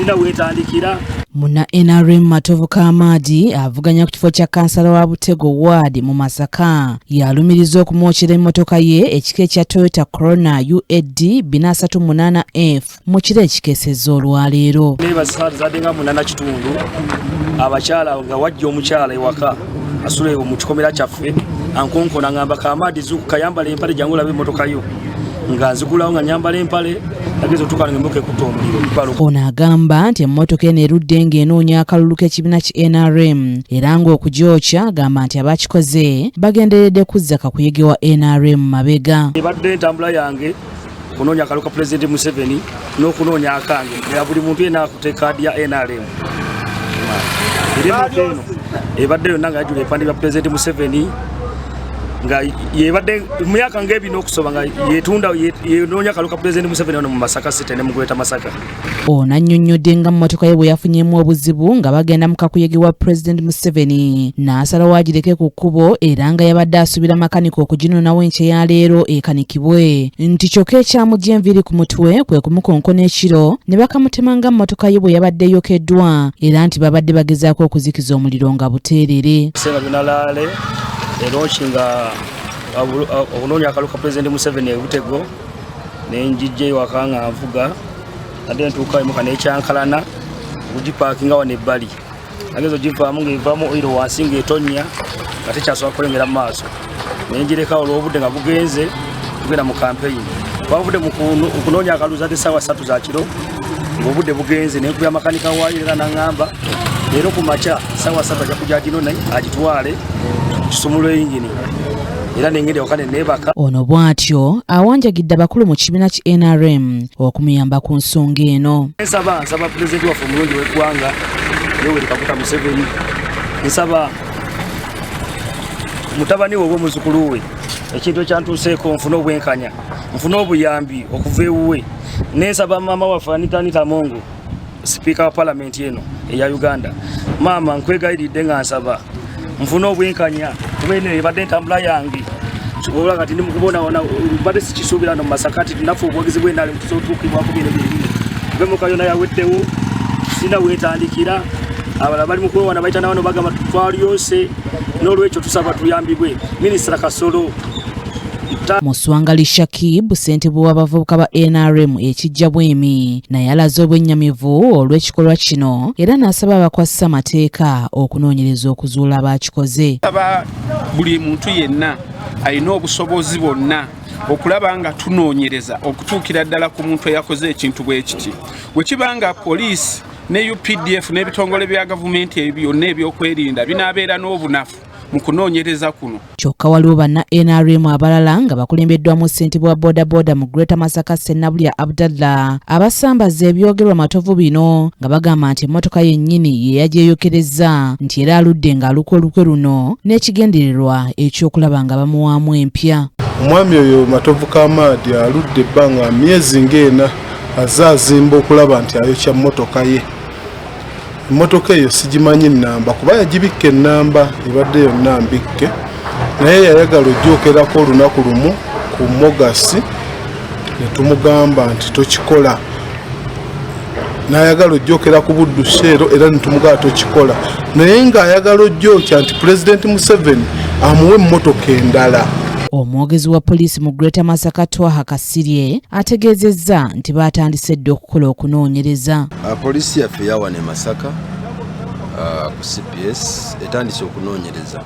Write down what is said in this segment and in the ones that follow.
Sina wetandikira. Munna NRM Matovu Kamaadi avuganya ku kifo kya kansala wa Butego Ward mu Masaka yalumiriza okumwokyera emmotoka ye ekika ekya Toyota Corona UAD 438F mu kiro ekikeesezza olwaleero. Nebasadde nga 8:15, abakyala nga wajja omukyala ewaka asula mu kikomera kyaffe, ankonkona ngamba, "Kamaadi, zuukuka, yambala empale, jangu olabe emmotoka yo." Nga nzigulawo nga nyambala empale, ageza otuuka nga emmotoka ekutta omuliro. Ono agamba nti emmotoka eno erudde ng'enoonya akalulu k'ekibiina ki NRM, era ng'okugyokya agamba nti abakikoze bagenderedde kuzza kakuyege wa NRM mabega. Ebadde entambula yange okunoonya akalulu ka Pulezidenti Museveni n'okunoonya akange era buli muntu yenna akutte kaadi ya NRM. Era emmotoka eno ebadde yonna nga yajjula ebipande bya Pulezidenti Museveni, nga yebadde mu myaka ng'ebina okusoba nga yetunda, yenoonya akalulu ka Pulezidenti Museveni wano mu Masaka City ne mu Greater Masaka. Ono annyonnyodde nga mmotoka ye bwe yafunyemu obuzibu nga bagenda mu kakuyege wa Pulezidenti Museveni, n'asalawo agireke ku kkubo, era nga yabadde asuubira makanika okuginonawo enkya ya leero ekanikibwe, nti kyokka ekyamugya enviiri ku mutwe kwe kumukonkona ekiro ne bakamutema nga mmotoka ye bwe yabadde eyokeddwa, era nti babadde bagezaako okuzikiza omuliro nga buteerere. Ebiseera byonna rally eronki nga okunoonya akalulu ka Pulezidenti Museveni ebutego, nenjijja ewaka nga nvuga, ate ntuuka emoka nekyankalana okugipaakinga wano ebbali. Ageza ogivaamu ng'evaamu oil wansi ng'etonnya nga tekyasobola kweyongera mu maaso, nenjireka olw'obudde nga bugenze tugenda mu kampeyini. Twavudde mu kunoonya akalulu zadde essaawa 3 za kiro ng'obudde bugenze, nenkubya makanika waayo era naŋŋamba leero ku makya ssaawa 3 ajja kujja aginone agitwale kisumulula eyingini, era nengenda ewaka neneebaka. Ono bw'atyo awanjagidde abakulu mu kibiina ki NRM okumuyamba ku nsonga eno. Nsaba pulezidenti waffe omulungi w'eggwanga Yoweri Kaguta Museveni, nsaba mutabani we oba omuzukulu we, ekintu ekyantuuseeko nfune obwenkanya, nfune obuyambi okuva ewuwe. Nensaba maama waffe Anita Anita Among, sipiika wa palamenti eno eya Uganda, maama, nkwegayiridde nga nsaba nfune obwenkanya, kuba eno ebadde entambula yange. Ola kati ndi mukubonabona, mbadde sikisuubira no mu Masaka ti naffe obuwagizi bwenali tusotuukibwako bino byennyini. Emotoka yonna yaweddewo, sina wetandikira. Abalala bali mukwewana bayita nawano bagamba twalyose. N'olwekyo tusaba tuyambibwe Minisita Kasolo. Muswangali Shakib, ssentebe w'abavubuka ba NRM ekijja bwemi, naye alaze obwennyamivu olw'ekikolwa kino, era n'asaba abakwasisa amateeka okunoonyereza okuzuula abakikoze. Aba buli muntu yenna alina obusobozi bwonna okulaba nga tunoonyereza okutuukira ddala ku muntu eyakoze ekintu bwe kiti. Bwe kiba nga poliisi ne UPDF n'ebitongole bya gavumenti byonna ebyokwerinda binaabeera n'obunafu mu kunoonyereza kuno. Kyokka waliwo banna NRM abalala nga bakulembeddwamu ssentebe wa bodaboda mu Greater Masaka, Sennabulya Abdallah, abasambaza ebyogerwa Matovu bino, nga bagamba nti emmotoka yennyini ye yagyeyokerezza, nti era aludde ng'aluka olukwe luno n'ekigendererwa ekyokulaba nga bamuwaamu empya. Omwami oyo Matovu Kamaadi aludde ebbanga myezi ng'ena azze azimba okulaba nti ayokya mmotoka ye. Emmotoka eyo sigimanyi nnamba kuba yagibikka, ennamba ebadde yonna mbikke, naye yayagala ojjokerako olunaku lumu ku Mogasi ne tumugamba nti tokikola, n'ayagala ojjokera ku Buddu Shell era ne tumugamba tokikola, naye ng'ayagala ojjokya nti Pulezidenti Museveni amuwe emmotoka endala. Omwogezi wa poliisi mu Greater Masaka, Twaha Kasirye, ategeezezza nti baatandise dda okukola okunoonyereza. Poliisi yaffe yawana e Masaka ku CPS etandise okunoonyereza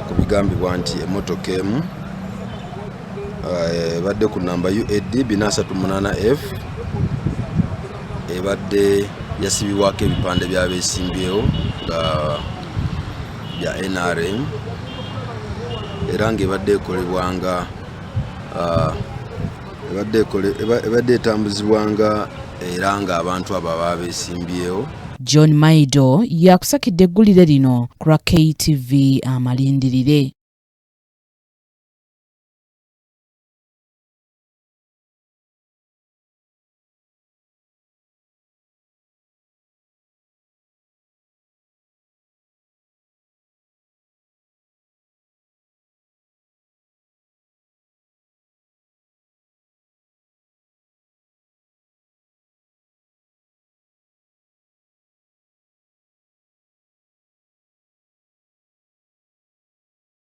ku bigambibwa nti emmotoka emu ebadde ku namba UAD 438F ebadde yasibibwako ebipande byabesimbyewo nga bya NRM, era ng'ebadde ekolebwanga ebadde etambuzibwanga era ng'abantu abo ababa beesimbyewo. John Maido yakusakidde eggulire lino ku lwa KTV Amalindirire.